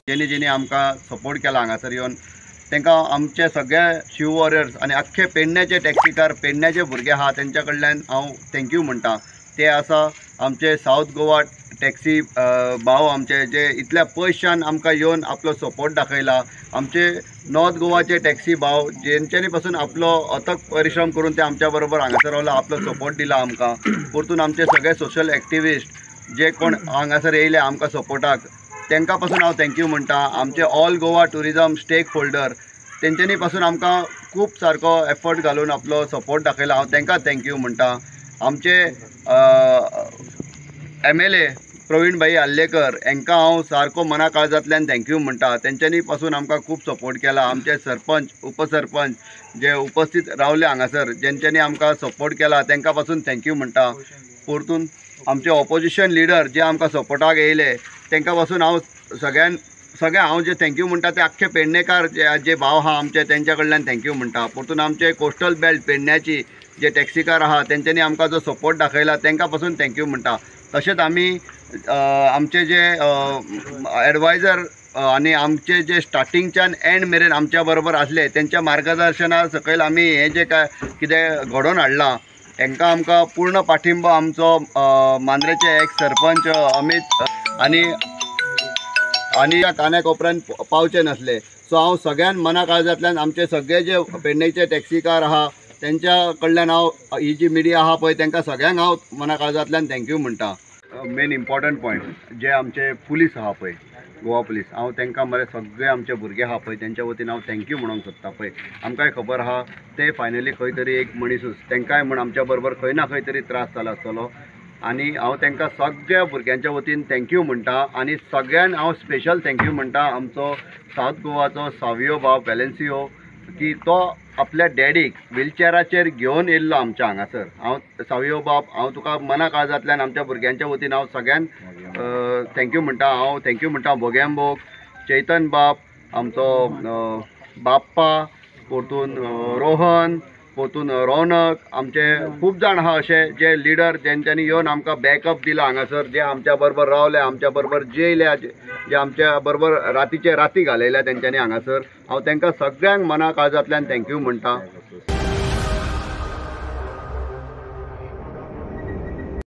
जेणी जेणी आमकां सपोर्ट केला हांगासर येवन तांकां आमचे सगळे शिव वॉरियर्स आनी आख्खे पेडण्याचे टॅक्सीकार पेडण्याचे भुरगे आहा तेंच्या कडल्यान हांव thank you म्हणटा. ते आसा आमचे सावथ गोवा टॅक्सी भाव आमचे जे इतल्या पयशान आमकां येवन आपलो सपोर्ट दाखयला. आमचे नॉर्थ गोवाचे टॅक्सी भाव जेंच्यांनी पासून आपलो अथक परिश्रम करून ते आमच्या बरोबर हांगासर रावला, आपलो सपोर्ट दिला आमकां. परतून आमचे सगळे सोशल एक्टिविस्ट जे कोण हांगासर येयले आमकां सपोर्टाक तांकां पासून हांव thank you म्हणटा. आमचे all Goa tourism stake holder तेंच्यांनी पासून आमकां खूब सारको एफर्ट घालून आपलो सपोर्ट दाखयला, हांव तांकां thank you म्हणटा. आमचे MLA Praveen भाई आर्लेकर हांकां हांव सारको मना काळजांतल्यान thank you म्हणटा, तेंच्यांनी पासून आमकां खूब सपोर्ट केला. आमचे सरपंच उपसरपंच जे उपस्थित रावले हांगासर जेंच्यांनी आमकां सपोर्ट केला तांकां पासून thank you म्हणटा. परतून आमचे ऑपोजिशन लिडर जे आमकां सपोर्टाक येयले तांकां पासून हांव सगळ्या हांव जे thank you म्हणटा ते आख्खे पेडणेकार जे भाव आहा आमचे तेंच्या कडल्यान thank you म्हणटा. परतून आमचे कोस्टल बेल्ट पेडण्याची जे टॅक्सीकार आहा तेंच्यांनी आमकां जो सपोर्ट दाखयला तांकां पासून thank you म्हणटा. तशेंच आमी आमचे जे एडवायजर आनी आमचे जे स्टार्टिंगच्यान एंड मेरेन आमच्या बरोबर आसले तेंच्या मार्गदर्शना सकयल आमी हें जें काय कितें घडोवन हाडलां हांकां आमकां पूर्ण पाठिंबो आमचो मांद्रेचे एक सरपंच अमित आनी आनी कान्या कोपऱ्यान पावचे नासले. सो हांव सगळ्यान मना काळजांतल्यान आमचे सगळे जे पेडणेचे टॅक्सीकार आहा तेंच्या कडल्यान हांव ही जी मिडिया आहा पळय तांकां सगळ्यांक हांव मना काळजांतल्यान thank you म्हणटा. मेन इम्पॉर्टंट पॉयंट जे आमचे पुलीस आहा पळय गोवा पुलीस, हांव तांकां मरे सगळे आमचे भुरगे आहा पळय तेंच्या वतीन हांव thank you म्हणूंक सोदता. पळय आमकांय खबर आहा ते फायनली खंय तरी एक मनीसूच तांकांय म्हण आमच्या बरोबर खंय ना खंय तरी त्रास जाला आसतलो आनी हांव तांकां सगळ्या भुरग्यांच्या वतीन thank you म्हणटा. आनी सगळ्यान हांव स्पेशल thank you म्हणटा आमचो सावथ गोवाचो सावियो बाब वेलेन्सियो की तो आपल्या डॅडीक व्हिलचेराचेर घेवन येयल्लो आमच्या हांगासर. हांव सावियो बाब हांव तुका मना काळजांतल्यान आमच्या भुरग्यांच्या वतीन हांव सगळ्यान thank you म्हणटा. हांव thank you म्हणटा भोग्यांबोक, चैतन बाब, आमचो बाप्पा, परतून रोहन, परतून रौनक, आमचे खूब जाण आहा अशे जे लिडर जेंच्यांनी येवन आमकां बॅकअप दिला हांगासर, जे आमच्या बरोबर रावले, आमच्या बरोबर जेयले, जे आमच्या बरोबर रातीचे राती घालयल्या तेंच्यांनी हांगासर. हांव तांकां सगळ्यांक मना काळजांतल्यान thank you म्हणटा.